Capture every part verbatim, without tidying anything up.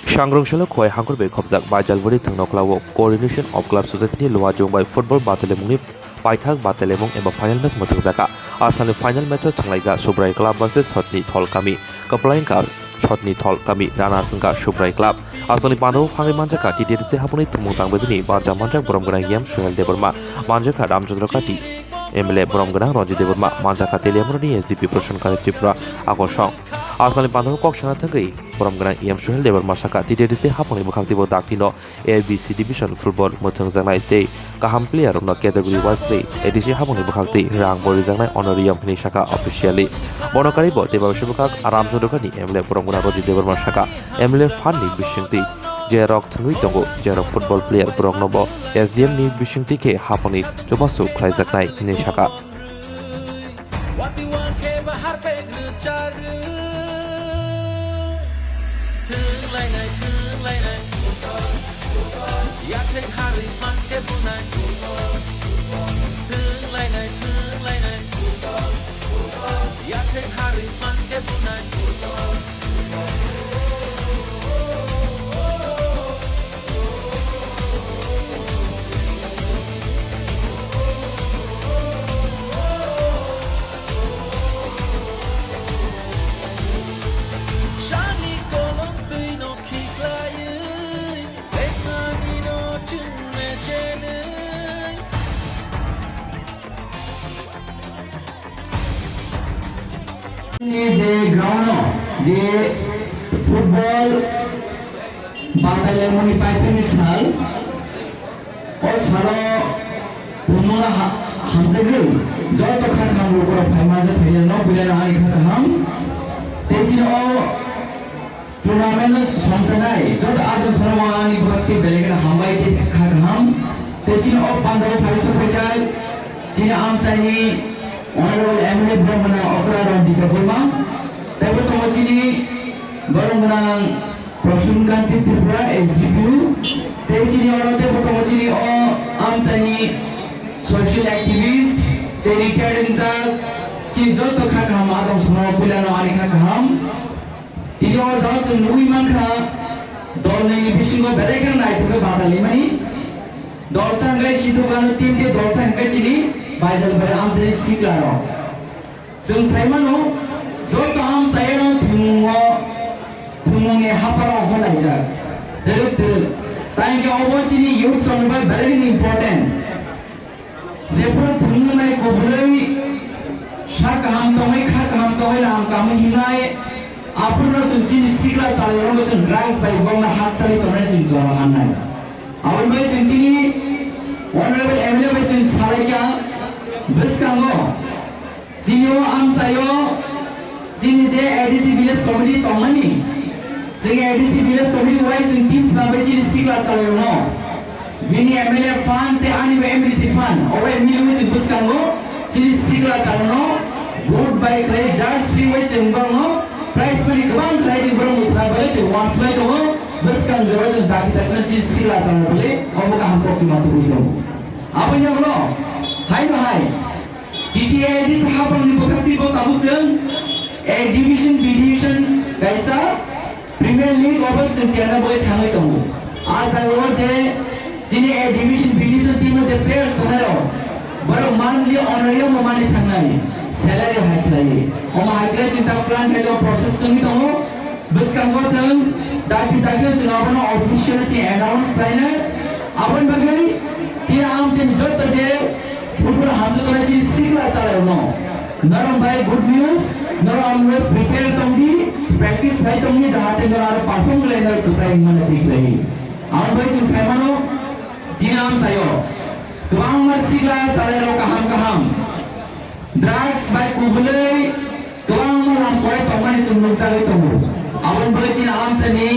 Sangrong selo Khowai hangkhor bai khopjak Baijalbari thwngnokhla o Coordination of Club Society ni luajwng bai football batalimungni paithak batalimung eba final match mwthangjakha. Aswkni final match o thwnglaikha Subrai Club versus Sotni Thol Kami. Kwplai wngkha Sotni Thol Kami, runners wngkha Subrai Club. Aswkni pandao phangwi manjakha T T A D C hapungni thwngmung tangbibini barja manjak borom gwnang E M Suhel Debbarma, manjakha Ramchandra Kati, M L A borom gwnang Ranjit Debbarma, manjakha Teliamurani S D P Prasan Kare Tripura Akosong. Aswkni pandao kok sana thangwi borom gwnang E M Suhel Debbarma sakha, T T A D C hapungni bwkhak teibo dakti no A B C division football mwthangjaknai tei kaham player rokno category wise play A D C hapungni bwkhak tei rang bo rijaknai honorarium hinwi sakha officially. Bono karwi bo teibo bwswk bwkhak Ramchandra Kati M L A borom gwnang Ranjit Debbarma sakha, M L A fund ni bisingtwi jerok thwngwi tongo, jerok football player borokno bo S D M ni bisingtwi khe hapungni chubachu khlaijaknai hinwi sakha. Wati wang khe bahar pek rwchar. Thwng lainai, thwng lainai. Yathek harwi phan khe bunai. Thwng lainai, thwng lainai. Yathek harwi phan khe bunai. Sani kolom twi no khiklaiwi, lekha ni no chwng mechenwi. Ni je ground o je football batailai mani paithakni sal, o salo tumuna ha-, hamjagwi joto kha kaham lukurok phaima je phainai no puila no ani kha kaham. Tei chini o tournament no songsanai joto adon salo ani bhakti belai kheno hambai tei kha kaham. Tei chini o pandao phai sokphaijak chini amchaini Honorable M L A borok gwnang Okra Ranjit Debbarma, teibo tongo chini borok gwnang Prasun Kanti Tripura S D P O, tei chini oro teibo tongo chini o amchaini social activist tei retired wngjak chini joto kha kaham adong sono puilano ani kha kaham. Tini o jaga chwng nugwi mankha, dol nini bisingo belai kheno naithok khe badalaimani. Dolsa hwnkhe Sidhu Kanu team tei dolsa hwnkhe chini Baijal bai amchaini sikla rok. Chwng sai mano, joto amchaino thwngmungo, thwngmungni hapharo ongkhorlaijak. Twrwk twrwk. Tai hwnkhe obo chini youth rokni bagwi belai kheno important. Jephuru thwngmung nai kubulwi sak kaham tongwi, kha kaham tongwi, ram kamwi hinai, aphuru chwng chini sikla chalairokno chwng drugs bai bokno hakchali tongnai chwng jora mannai. Aboni bagwi chwng chini Honorable M L A bai chwng salaikha bwskango. Chini o amchaio chini je A D C village committee tongmani, chini A D C village committee wai chini team swnambai chini sikla chalairokno. Bini M L A fund tei ani bo M D C fund, o wai miliwi chini bwskango chini sikla chalairokno vote bai khlai jersey wai chini borokno prize money kwbang khlai chini borok mukha bai chini wanswlai tongo. Bwskang jora chini daki daki chini sikla chalairok bai omo kaham kokti ma tubui tongo. Aboni ulo hai no hai. T T A D C hapangni bwkhak twi bo tabuk chwng A division, B division kaisa Premier League obo chwng chenna bagwi thangwi tongo. A jagao je chini A division, B division team o je players tongnai rok, borok monthly honorarium bo manwi thangnai, salary hai khlaiwi. Omo hai khlai chwng ta plan khlai tongo, process wngwi tongo. Bwskango chwng daki daki chwng abono official se announce khlainai. Aboni bagwi chini amchaini joto je football hamjak tongnai chini sikla chalairokno norok bai good news, norok amrok prepare tongdi, practice khai tongdi, jahate norok aro perform khlai norok kwplai wngmani twi khlai. Aboni bagwi chwng saimano chini amchaio kwbangma sikla chalairok kaham kaham drugs bai kubulwi kwbangma lam korai tongmani chwng nukjagwi tongo. Aboni bagwi chini amchaini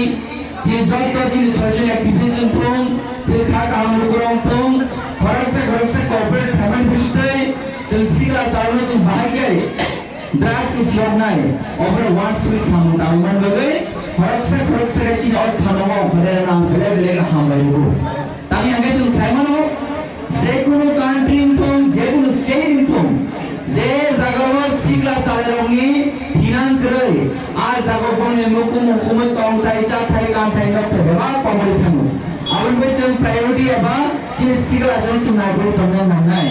chini joto chini social activist wng thung, chini kha kaham lukurok wng thung, khoroksa khoroksa cooperate khaimani bisingtwi chwng sikla chalairokno chwng bahai khe drugs ni phiyoknai, oborok wansugwi samung tangmani bagwi khoroksa khoroksa khe chini o samungo ongkhornai rwna ang belai belai khe hambai rwo. Tamni hwnkhe chwng sai mano, je kunu country wng thung, je kunu state wng thung, je jagao sikla chalairokni thinang kwrwi, a jagao bongni mukumung khumui tong tai Chathai, kanthai, nokthai bebak komorwi thango. Aboni bai chwng priority eba chini sikla chwng chwng naikolwi tongna nangnai.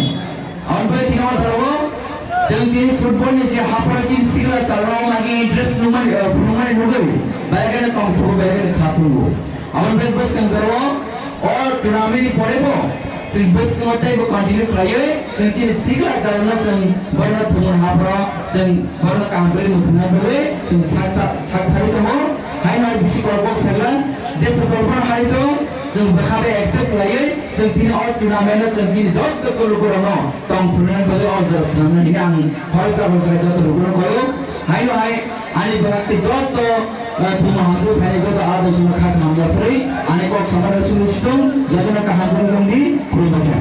Aboni bai tini o jora o chwng chini football ni je hapharo chini sikla chalrok nagi interest nungmani, eh, phunukmani nugwi belai kheno tongthogo, belai kheno kha tongo. Aboni bai bwskang jora o o tournament ni pore bo chwng bwskango teibo continue khlaiwi chwng chini sikla chalrokno chwng borokno thumwi hapharo chwng borokno kaham khe muthungna bagwi chwng sak sak thari tongo. Haino hai bisi kok kok sakla je football hai do chwng bwkha bai accept khlaiwi chwng tini o tournament no chwng chini jotto lukurokno tong thunani bagwi o jora swnamna hini ang khoroksa khoroksa jotto lukurokno koi o. Haino hai ani bwkha tei jotto, eh, thuma hamjak phainai jotto a dosano kha kaham yapharwi ani kok samani sulu situng jotono kaham kunu wngdi khulumkha.